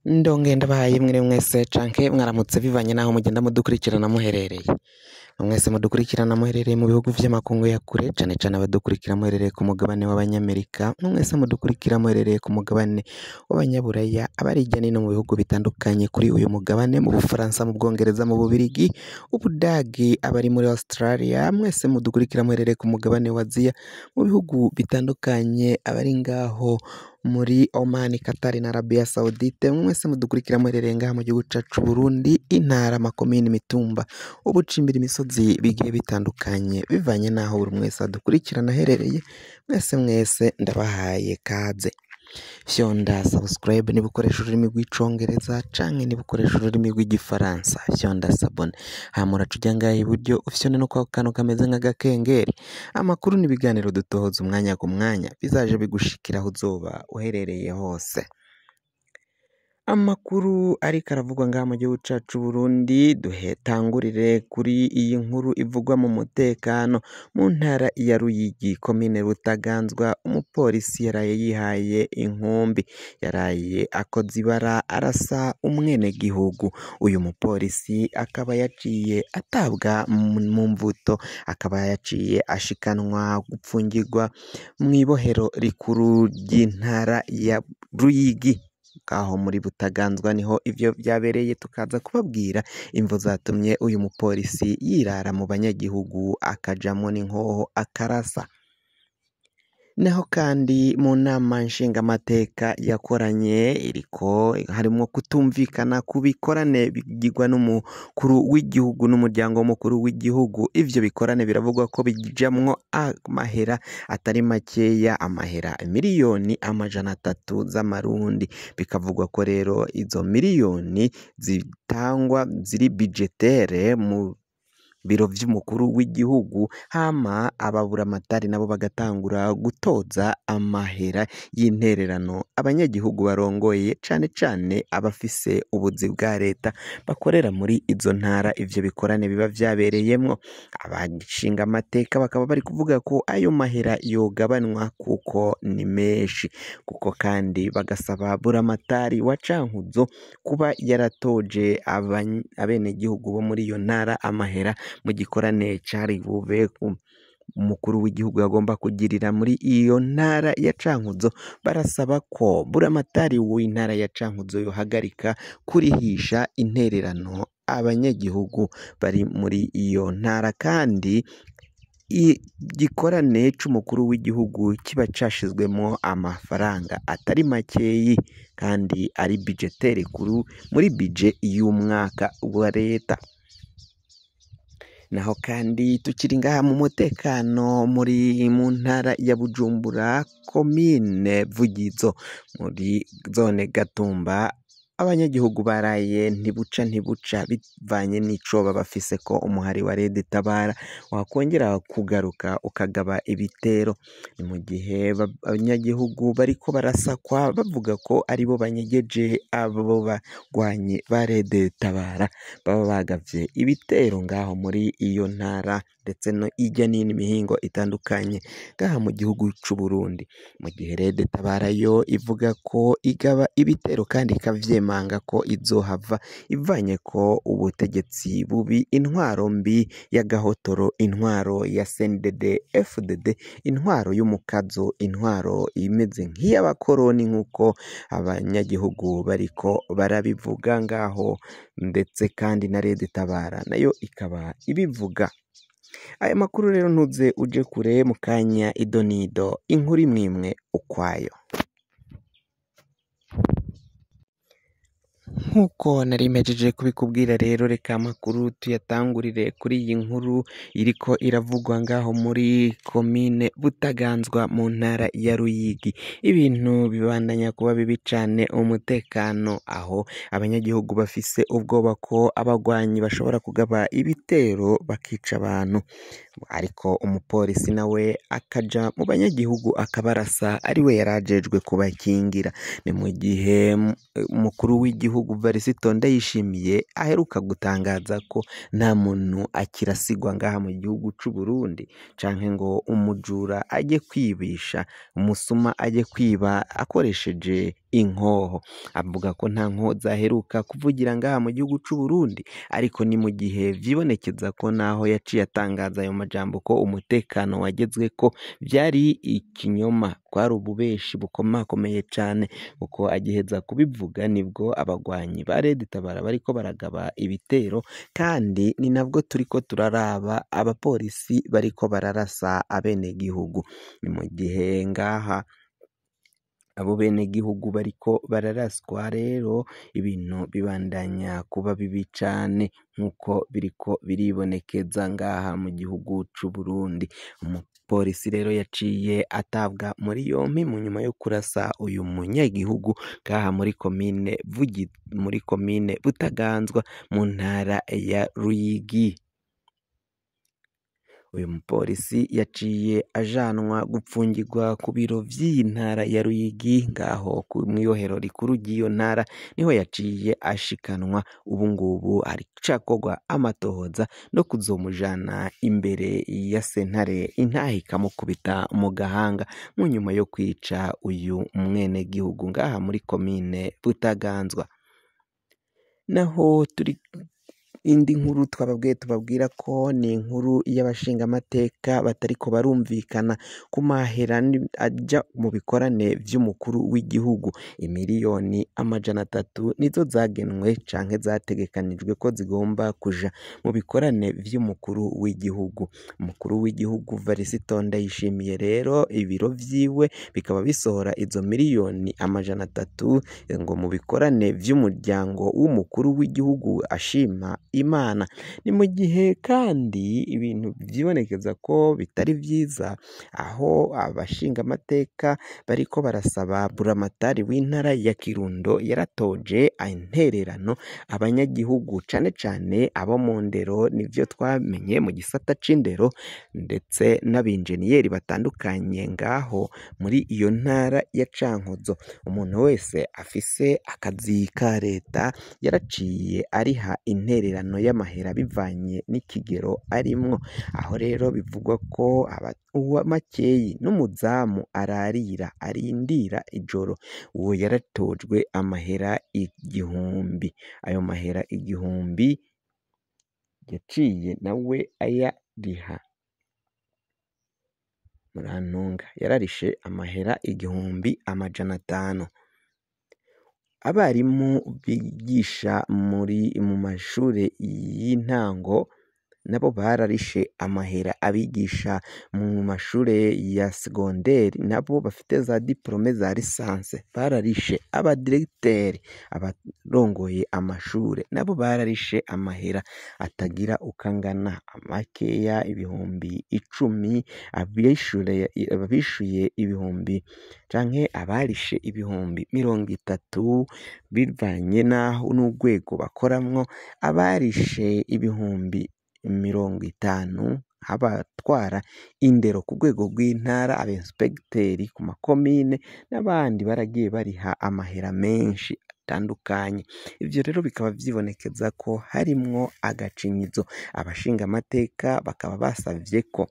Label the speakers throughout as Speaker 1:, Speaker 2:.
Speaker 1: Ndongeye ndabahaye mwiriwe mwese canke mwaramutse bivanye n'aho mugenda mudukurikirana muherereye. Mwese mudukurikirana muherereye mu bihugu vy'amakungu ya kure, cane cane abadukurikira muherereye ku mugabane w'abanyamerika, mwese mudukurikira muherereye ku mugabane w'abanyaburaya, abari hirya no hino mu bihugu bitandukanye kuri uyu mugabane, mu Bufaransa, mu Bwongereza, mu Bubirigi, Ubudagi, abari muri Australia, mwese mudukurikira muherereye ku mugabane wa Aziya, mu bihugu bitandukanye, abari ngaho muri Oman, Qatar na Arabia Saudite, mwese mudukurikira muherereye ngaha mu gihugu cacu Burundi, intara, amakomine, imitumba, ubucimbira imisozi bigiye bitandukanye, bivanye n'aho buri mwese adukurikirana aherereye, mwese mwese ndabahaye kaze. Fyonda subscribe niba ukoresha ururimi rw'icongereza canke niba ukoresha ururimi rw'igifaransa, fyonda s'abonner, hama uraca uja ngaha iburyo ufyonde no kwako kantu kameze nk'agakengeri. Amakuru n'ibiganiro dutohoza umwanya ku mwanya bizaje bigushikira aho uzoba uherereye hose. Amakuru ariko aravugwa ngaha mu gihugu cacu Burundi, duhetangurire kuri iyi nkuru ivugwa mu mutekano mu ntara ya Ruyigi, komine Rutaganzwa, umupolisi yaraye yihaye inkumbi, yaraye akoze ibara arasa umwenegihugu. Uyu mupolisi akaba yaciye atabwa mu mvuto, akaba yaciye ashikanwa gupfungirwa mw'ibohero rikuru ry'intara ya Ruyigi. Aho muri Butaganzwa niho ivyo vyabereye, tukaza kubabwira imvo zatumye uyu mupolisi yirara mu banyagihugu akajamwo n'inkoho akarasa. Naho kandi mu nama nshingamateka yakoranye iriko harimwo kutumvikana ku bikorane bigirwa n'umukuru w'igihugu n'umuryango w'umukuru w'igihugu. Ivyo bikorane biravugwa ko bijamwo amahera atari makeya, amahera miliyoni 300 z'amarundi. Bikavugwa ko rero izo miliyoni zitangwa ziri budgétaire mu biro vy'umukuru w'igihugu, hama ababuramatari nabo bagatangura gutoza amahera y'intererano abanyagihugu barongoye, cane cane abafise ubuzi bwa leta bakorera muri izo ntara ivyo bikorane biba vyabereyemwo. Abashingamateka bakaba bari kuvuga ko ayo mahera yogabanwa kuko ni menshi, kuko kandi bagasaba buramatari wa Cankuzo kuba yaratoje abenegihugu bo muri iyo ntara amahera mu gikorane cari bube umukuru w'igihugu yagomba kugirira muri iyo ntara ya Cankuzo. Barasaba ko buramatari w'intara ya Cankuzo yohagarika kurihisha intererano abanyagihugu bari muri iyo ntara, kandi igikorane c'umukuru w'igihugu kiba cashizwemwo amafaranga atari makeyi kandi ari budgétaire kuru muri budget y'umwaka wa leta. Naho kandi tukiri ngaha mu mutekano muri mu ntara ya Bujumbura, komine Vugizo, muri zone Gatumba, abanyagihugu baraye ntibuca ntibuca bivanye n'icoba bafise ko umuhari wa Red Tabara wakongera kugaruka ukagaba ibitero. Ni mu gihe abanyagihugu bariko barasakwa bavuga ko aribo banyegeje abo bagwanyi ba Red Tabara baba bagavye ibitero ngaho muri iyo ntara, ndetse no hirya n'ino imihingo itandukanye ngaha mu gihugu c'Uburundi. Mu gihe Red Tabara yo ivuga ko igaba ibitero kandi ikavyemanga ko izohava ivanye ko ubutegetsi bubi, intwaro mbi y'agahotoro, intwaro ya CNDD FDD, intwaro y'umukazo, intwaro imeze nk'iy'abakoroni nk'uko abanyagihugu bariko barabivuga ngaho, ndetse kandi na Red Tabara nayo ikaba ibivuga. Aya makuru rero ntuze uje kure, mu kanya idonido inkuru imwimwe ukwayo. Nk'uko nari mpejeje kubikubwira rero, reka amakuru tuyatangurire kuri iyi nkuru iriko iravugwa ngaho muri komine Butaganzwa mu ntara ya Ruyigi. Ibintu bibandanya kuba bibi cane umutekano, aho abanyagihugu bafise ubwoba ko abagwanyi bashobora kugaba ibitero bakica abantu, ariko umupolisi nawe akaja mu banyagihugu akabarasa ariwe yarajejwe kubakingira. Ni mu gihe umukuru w'igihugu Varisito Ndayishimiye aheruka gutangaza ko nta muntu akirasigwa ngaha mu gihugu c'u Burundi, canke ngo umujura ajye kwibisha, umusuma ajye kwiba akoresheje inkoho. Avuga ko nta nkoho zaheruka kuvugira ngaha mu gihugu c'u Burundi, ariko ni mu gihe vyibonekeza ko naho yaciye atangaza ayo majambo ko umutekano wagezweko vyari ikinyoma, kwari ububeshi bukomakomeye cane, kuko agiheza kubivuga nibwo abagwanyi ba Red Tabara bariko baragaba ibitero, kandi ni nabwo turiko turaraba abapolisi bariko bararasa abenegihugu. Ni mu gihe ngaha abo benegihugu bariko bararaswa rero ibintu bibandanya kuba bibi cane nk'uko biriko biribonekeza ngaha mu gihugu c'u Burundi. Umupolisi rero yaciye atabwa muri yompi mu nyuma yo kurasa uyu munyagihugu ngaha muri komine muri komine Butaganzwa mu ntara ya Ruyigi. Uyu mupolisi yaciye ajanwa gupfungirwa ku biro vy'iyi ntara ya Ruyigi, ngaho mw'ibohero rikuru ry'iyo ntara niho yaciye ashikanwa. Ubu ngubu haracakorwa amatohoza no kuzomujana imbere ya sentare, intahe ikamukubita mu gahanga mu nyuma yo kwica uyu mwenegihugu ngaha muri komine Butaganzwa. Naho turi indi nkuru twababwiye tubabwira ko ni inkuru y'abashingamateka batariko barumvikana ku mahera aja mu bikorane vy'umukuru w'igihugu. Imiliyoni 300 nizo zagenwe canke zategekanijwe ko zigomba kuja mu bikorane vy'umukuru w'igihugu. Umukuru w'igihugu Varisito Ndayishimiye rero ibiro vyiwe bikaba bisohora izo miliyoni 300 ngo mu bikorane vy'umuryango w'umukuru w'igihugu ashima Imana. Ni mu gihe kandi ibintu vyibonekeza ko bitari vyiza, aho abashingamateka bariko barasaba buramatari w'intara ya Kirundo yaratoje intererano abanyagihugu cane cane abo mu ndero, nivyo twamenye mu gisata c'indero, ndetse n'abinjeniyeri batandukanye ngaho muri iyo ntara ya Cankuzo. Umuntu wese afise akazi ka leta yaraciye ariha intererano y'amahera bivanye n'ikigero arimwo. Aho rero bivugwa ko uwa makeyi n'umuzamu ararira arindira ijoro, uwo yaratojwe amahera 1000. Ayo mahera 1000 yaciye nawe ayariha. Murantunga yararishe amahera 1500. Abarimu bigisha mu mashure y'intango nabo bararishe amahera. Abigisha mu mashure ya segonderi nabo bafite za diplome za lisanse bararishe. Abadiregiteri, abarongoye amashure nabo bararishe amahera atagira uko angana, makeya 10,000, abishuye ibihumbi canke abarishe 30,000 bivanye naho n'urwego bakoramwo, abarishe 50,000 abatwara indero ku rwego rw'intara, abenspekteri ku makomine n'abandi baragiye bariha amahera menshi atandukanye. Ivyo rero bikaba vyibonekeza ko harimwo agacinyizo. Abashingamateka bakaba basavye ko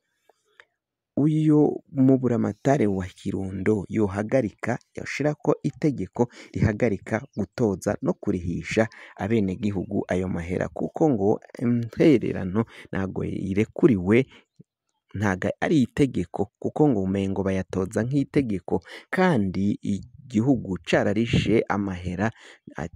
Speaker 1: uyu muburamatare wa Kirundo yohagarika, yoshirako itegeko rihagarika gutoza no kurihisha abenegihugu ayo mahera, kuko ngo intererano ntago irekuriwe, ntago ari itegeko, kuko ngo umengo bayatoza nk'itegeko, kandi igihugu cararishe amahera,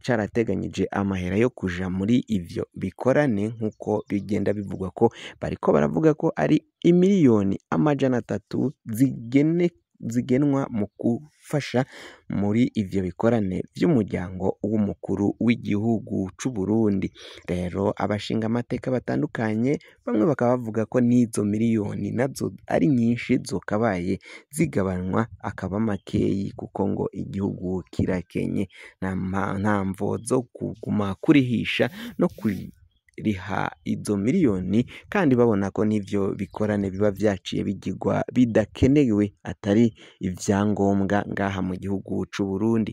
Speaker 1: carateganyije amahera yo kuja muri ivyo bikorane, nk'uko bigenda bivugwa ko bariko baravuga ko ari imiliyoni 300 zigenwa mu gufasha muri ivyo bikorane vy'umuryango w'umukuru w'igihugu c'u Burundi. Rero abashingamateka batandukanye bamwe bakaba bavuga ko n'izo miliyoni nazo ari nyinshi zokabaye zigabanwa akaba makeyi, kuko ngo igihugu kirakenye, nta mvo zo kuguma kurihisha no kuriha izo miliyoni, kandi babona ko n'ivyo bikorane biba vyaciye bigirwa bidakenewe, atari ivyangombwa ngaha mu gihugu c'u Burundi.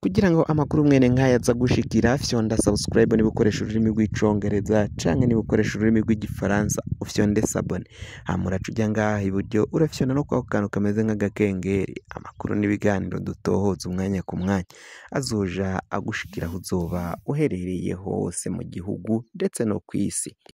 Speaker 1: Kugira ngo amakuru mwene nk'aya aza gushikira, fyonda subscribe niba ukoresha ururimi rw'icongereza canke niba ukoresha ururimi rw'igifaransa ufyonde s'abonner. Hama uraca uja ngaha iburyo urafyonda no kwako kantu kameze nk'agakengeri. Amakuru n'ibiganiro dutohoza umwanya ku mwanya azoja agushikira aho uzoba uherereye hose mu gihugu ndetse no kw'isi.